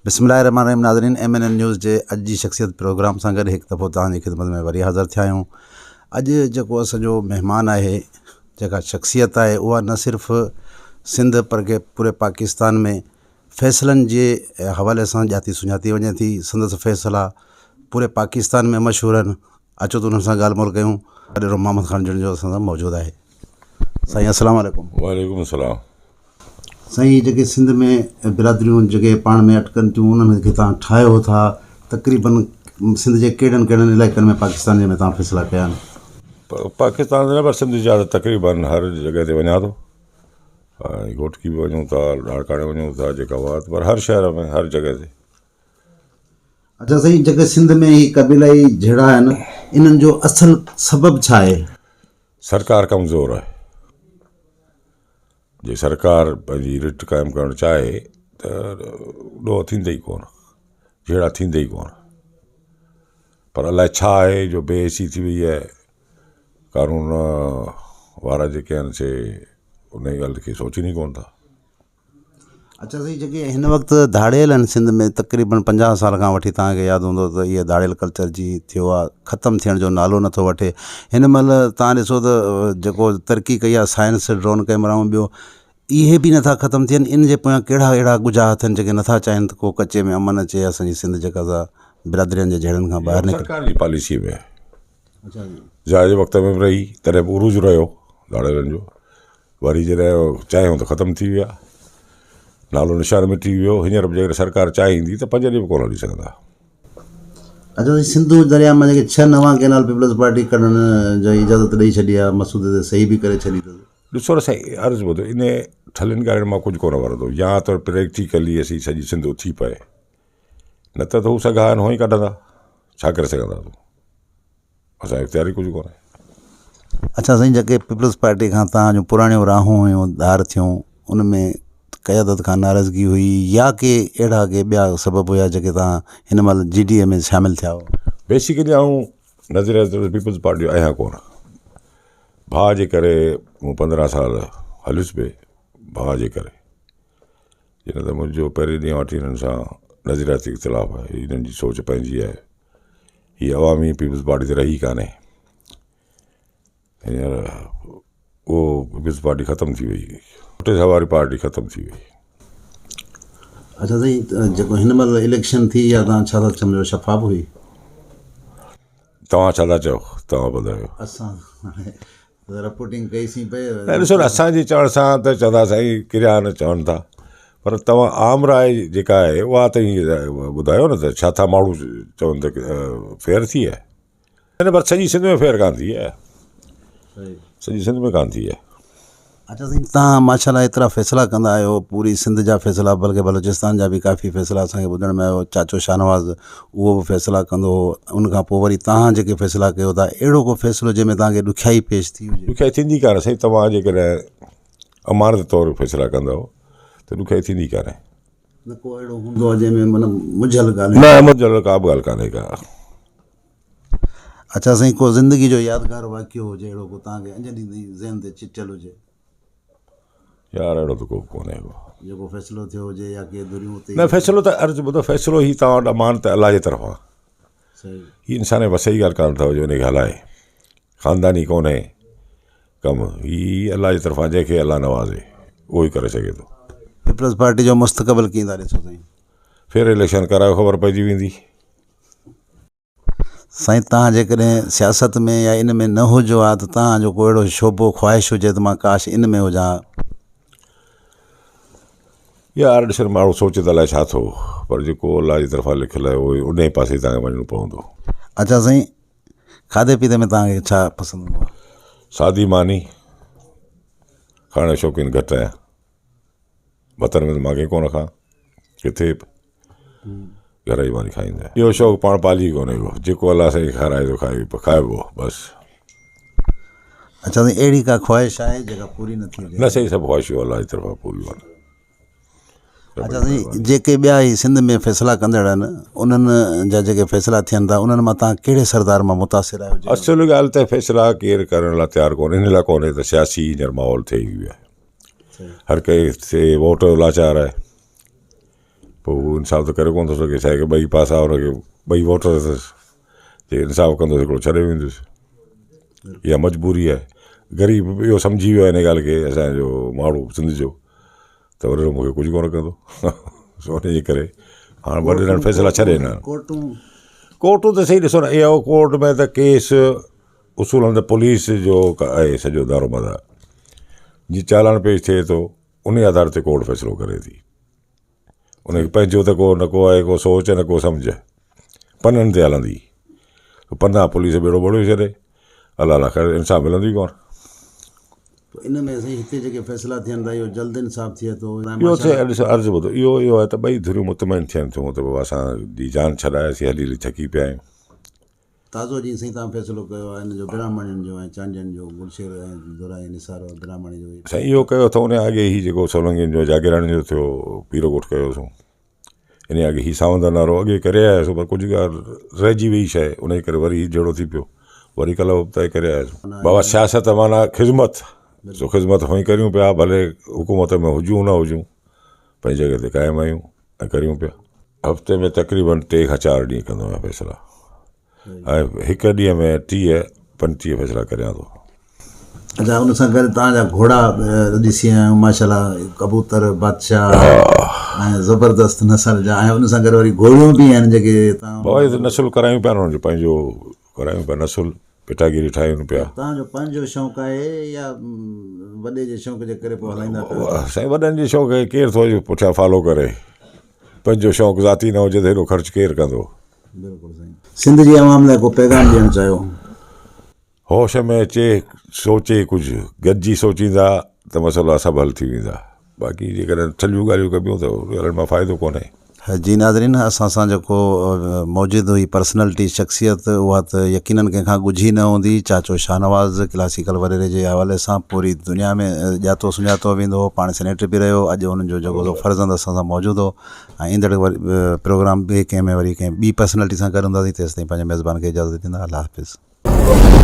بسم الله الرحمن الرحيم ناظرين ايم اين اين نيوز جي اڄ جي شخصيت پروگرام سان گڏ هڪ دفعو توهان جي خدمت ۾ وري حاضر ٿيا آهيون اڄ جيڪو اسان جو مهمان آهي جيڪا شخصيت آهي اها نه صرف سنڌ پر پوري پاڪستان ۾ فيصلن جي حوالي سان ڄاتي سڃاتي وڃي ٿي سندس فيصلا پوري پاڪستان ۾ مشهور آهن اچو ته انهن سان ڳالهه ٻولهه ڪيون. وڏيرو محمد خان جوڻيجو اسان سان موجود آهي. سائين السلام عليڪم. وعليڪم السلام. سائين هي جيڪي سنڌ ۾ برادريون جيڪي پاڻ ۾ اٽڪن ٿيون انهن کي توهان ٺاهيو ٿا تقريبن سنڌ جي ڪهڙن ڪهڙن علائقن ۾ پاڪستان جي ۾ توهان فيصلا ڪيا آهن؟ پاڪستان نه پر سنڌ جا ته تقريبن هر جڳهه تي وڃان ٿو ۽ گهوٽڪي به وڃون ٿا لاڙڪاڻي وڃون ٿا جيڪا آباد پر هر شهر ۾ هر جڳهه تي. اچا سائين جيڪي سنڌ ۾ هي قبيلائي جهيڙا آهن انهن جو اصل سبب ڇا آهي؟ سرڪار ڪمزور آهي جي سرڪار پنهنجي رٽ قائم ڪرڻ چاهي ته ڏوهه ٿيندي ئي ڪونه جهيڙا ٿيندي ئي ڪونه پر الائي ڇا آهي جو بي حسي ٿي وئي آهي قانون وارا جيڪي آهن سي ان ڳالهه کي سوچين ئي ڪونه ٿا. اچا سائين جيڪي هن وقت ڌاڙيل آهن سنڌ ۾ تقريبن پنجاهه سال کان وٺي توهان کي ياد هوندو ته اهي ڌاڙيل ڪلچر جي ٿيو آهي ختم ٿيڻ جو نالو نٿو وٺي هن مهل توهان ڏسو ته جيڪو ترقي ڪئي آهي سائنس ڊرون ڪئميرائون ٻيو اهي به نٿا ختم ٿين ان جي پويان ڪهڙا اهڙا ڳجها هٿ آهن جيڪي نٿا چاهين ته ڪو ڪچي ۾ امن اچي اسان جي سنڌ جيڪا سا برادرين جي جهيڙن کان ٻاهر نڪري. سرڪار جي پاليسي ۾ ضياء جي وقت ۾ به رهي تڏهن به عروج رهيو ڌاڙيلن جو وري جڏهن چاهيون ته ختم ٿي ويا نالو نشان مٽي ويو هينئر به جيڪڏهن سرڪار چاهيندي ته پنج ڏينهن به ڪونه هلي سگهندا. اچا سائين سنڌو درياء مان جيڪي ڇهه نوان ڪئنال پيپلز پارٽي ڪڍڻ جي اجازت ڏئي ڇڏي آهي مسودي تي صحيح به ڪري ڇڏي اٿس. ڏسو نه سائين عرض ٻڌو ان ٺلهين ڳالهين مان ڪجهه ڪونه ورندو يا ته پريڪٽيڪلي اسين سڄي سنڌ اٿي پئي نه ته هو سگها آهن هونئن ئي ڪڍندا ڇا ڪري سگهنداسون. اسان جو اختيار ئي ڪجهه ڪونهي. اڇا سائين جيڪي پيپلز پارٽي کان توهان جون پراڻيون راهون هيون ڌار ٿيون ان ۾ قيادت کان ناراضگي هئي يا ڪي اهڙا ڪي ٻيا سبب هيا جيڪي توهان هن مهل جي ڊي اي ۾ شامل ٿيا هئو. بيسيڪلي آئون نظرياتي طور تي پيپلز پارٽي جو آهيان ڪونه ڀاء جي ڪري مون پندرهن سال هليس به ڀاء جي ڪري جي نه ته منهنجو پهرين ڏينهن وٺي هنن سان نظرياتي اختلاف آهي هنن جي سوچ پنهنجي آهي هي عوامي پيپلز پارٽي ته رهي ڪانهي هينئر اهو پيپلز پارٽي ختم ٿي وئي ٽي واري پارٽي ختم ٿي وئي. اچا سائين جيڪو هن مهل اليڪشن ٿي يا توهان ڇا ٿا سمجهو شفاف هئي؟ توهان ڇا ٿا چئو توهان ٻڌايو. اسان رپورٽنگ ڪئي سين پئي. نه ڏسو نه اسان جي چوڻ سان ته چوندا سائين ڪريا نه چون ٿا پر توهان عام راء جيڪا آهي اها ته ٻڌايو نه ته ڇا ٿا ماڻهو چون ته فيئر ٿي آهي نه پر سڄي سنڌ ۾ فيئر ڪانه ٿي آهي سڄي سنڌ ۾ ڪانه ٿي آهي. اچا سائين توهان ماشاء الله ايترا فيصلا ڪندا آهيو پوري سنڌ جا فيصلا بلڪه بلوچستان جا به ڪافي فيصلا اسان کي ٻڌڻ ۾ آيو چاچو شاهنواز اهو به فيصلا ڪندو هو ان کان پوء وري توهان جيڪي فيصلا ڪيو ٿا اهڙو ڪو فيصلو جنهن ۾ توهان کي ڏکيائي پيش ٿي هجي. ڏکيائي ٿيندي ڪانه سائين توهان جيڪڏهن امانت طور فيصلا ڪندؤ ته ڏکيائي ٿيندي ڪانه. نه ڪو اهڙو هوندو آهي جنهن ۾ معنيٰ منجهيل ڳالهه نه منجهيل ڪا به ڳالهه ڪانهي ڪا. اڇا سائين ڪو زندگي جو يادگار واقعو هجي اهڙو ڪو توهان کي اڃا ڏينهن تائين ذهن تي چٽيل هجي. يار اهڙو ته ڪو به ڪونهي ڪو. جيڪو فيصلو ٿيو هجي يا ڪي ڌريون اتي نه فيصلو ته عرض ٻڌو فيصلو هي توهان وٽ امانت الله جي طرفان هي انسان جي وس جي ڳالهه ڪانه اٿو جو ان کي هلائي خانداني ڪونهي ڪم هي الله جي طرفان جنهن کي الله نوازي اهو ئي ڪري سگهي ٿو. پيپلز پارٽي جو مستقبل ڪيئن ٿا ڏسو سائين؟ ڦر اليڪشن ڪرايو خبر پئجي ويندي. سائين توهان جيڪڏهن سياست ۾ يا ان ۾ نه هجو ها ته توهان جو ڪو اهڙو شعبو خواهش هجي ته مان ڪاش ان ۾ هجان ها. يار ڏس نه ماڻهو سوچي ته الائي ڇا ٿو پر جيڪو الله جي طرفان لکيل آهي اهو انهي پاسي توهان کي وڃڻو پوندو. اڇا سائين کاڌي پيتي ۾ توهان کي ڇا پسند هوندو آهي؟ سادي ماني کائڻ جو شوقين گهٽ آهيان. وطن ۾ ته مان ڪنهن ڪونه کان ڪٿي به گهر جي ماني کائيندا آهيون اهو شوق پاڻ پالي ڪونهي ڪو جيڪو الله سائين کارائي ٿو کائي کائبو بس. اڇا سائين اهڙي ڪا خواهش آهي جيڪا پوري نه ٿي هجي؟ نه سائين سڀ خواهشون الله جي طرفان پوريون آهن. اڇا سائين جيڪي ٻيا هي سنڌ ۾ فيصلا ڪندڙ آهن انهن جا جيڪي فيصلا ٿين ٿا انهن مان توهان ڪهڙي سردار مان متاثر آهيو؟ اصل ڳالهه ته فيصلا ڪير ڪرڻ لاء تيار ڪونهي ان لاء ڪونهي ته سياسي هينئر ماحول ٿي ويو آهي. هر ڪنهن کي ووٽ جو لاچار آهي. پوء هو انصاف ته ڪري ڪونه ٿو سگهي ڇاهي ڪي ٻئي پاسا هن کي ٻئي ووٽر اٿس جي انصاف ڪندو ته هڪڙو ڇڏي ويندس اها مجبوري آهي غريب به اهو سمجهي ويو آهي هن ڳالهه کي اسانجو ماڻهو سنڌ جو ته وڏيرو مونکي ڪجهه ڪونه ڪندو سو ان جي ڪري هاڻ وڏيرن فيصلا ڇڏي ڏنا ڪورٽون ڪورٽون ته صحيح ڏسو نه اهو ڪورٽ ۾ ته ڪيس اصولن ته پوليس جو آهي سڄو دارومدار جي چالان پيش ٿئي ٿو ان آڌار تي ڪورٽ فيصلو ڪري ٿي ان کي پنهنجو ته ڪو نه ڪو آهي ڪو سوچ نه ڪو سمجهه پنن تي هلندي پنا پوليس ٻيڙو ٻوڙيو ڇڏي الله الله خير انصاف ملندو ئي ڪونه. پوء ان ۾ سائين هتي جيڪي فيصلا ٿين ٿا اهو جلد انصاف ٿئي ٿو اهو ٿئي ڏسو عرض ٻڌو اهو اهو آهي ته ٻئي ڌريون مطمئن ٿين ٿيون ته بابا اسان جي جان ڇڏائي اسين هلي هلي ٿڪي پيا آهيون. تازو جيئن سائين توهان فيصلو ڪيو آهي ان جو براهمڻين جو ۽ چانڊين جو گلشير ۽ دورائي نثار براهمڻي جو. سائين اهو ڪيو اٿئون ان اڳي هي جيڪو سولنگين جو جاگيراڻين جو ٿيو پيرو ڳوٺ ڪيوسون ان اڳي هي ساوندن وارو اڳي ڪري آياسون پر ڪجهه ڳالهه رهجي وئي شيء ان جي ڪري وري هي جهيڙو ٿي پيو وري ڪلهه ابتائي ڪري آياسون. بابا سياست معنيٰ خذمت سو خذمت هونئن ڪريون پيا ڀلي حڪومت ۾ هجون نه هجون پنهنجي جڳهه تي قائم آهيون ۽ ڪريون پيا. هفتي ۾ تقريبن ٽي کان چار ڏينهن ڪندو آهيان فيصلا ۽ هڪ ڏينهن ۾ 30 35 فيصلا ڪريان ٿو. اچا ان سان گڏ توهان جا گهوڙا ڏسي آيا آهيون ماشاءالله ڪبوتر بادشاهه ۽ زبردست نسل جا ۽ ان سان گڏ وري گهوڙيون به آهن جيڪي توهان بابا اهي ته نسل ڪرايون پيا انهن جو پنهنجو ڪرايون پيا نسل پيٽاگيري ٺاهيون پيا. توهان جو پنهنجو شوق آهي يا وڏي جي شوق جي ڪري پوء هلائيندا پيا آهيو؟ سائين وڏن جي شوق کي ڪير ٿو پٺيان فالو ڪري. پنهنجو شوق ذاتي نه هجي ته هيڏو خرچ ڪير ڪندو. بلڪل سائين. سنڌ جي عوام لاء ڪو پيغام ڏيڻ چاهيو؟ هوش ۾ اچي سوچي ڪجهه گڏجي سوچيندا ته مسئلا سڀ حل ٿي ويندا باقي جيڪڏهن ٺلهيون ڳالهيون ڪبيون ته انهن مان فائدو ڪونهي. جي ناظرين اسان سان جيڪو موجود هئي پرسنلٽي شخصيت اها ته يقينن ڪنهن کان ڳجهي نه هوندي چاچو شاهنواز ڪلاسيڪل وڏيري جي حوالي سان پوري دنيا ۾ ڄاتو سڃاتو ويندو هو پاڻ سينيٽر به رهيو اڄ ان جو جيڪو فرزند اسان سان موجود هو ۽ ايندڙ پروگرام ٻئي ڪنهن ۾ وري ڪنهن ٻي پرسنلٽي سان گڏ هونداسين تيستائين پنهنجي ميزبان کي اجازت ڏيندا الله حافظ.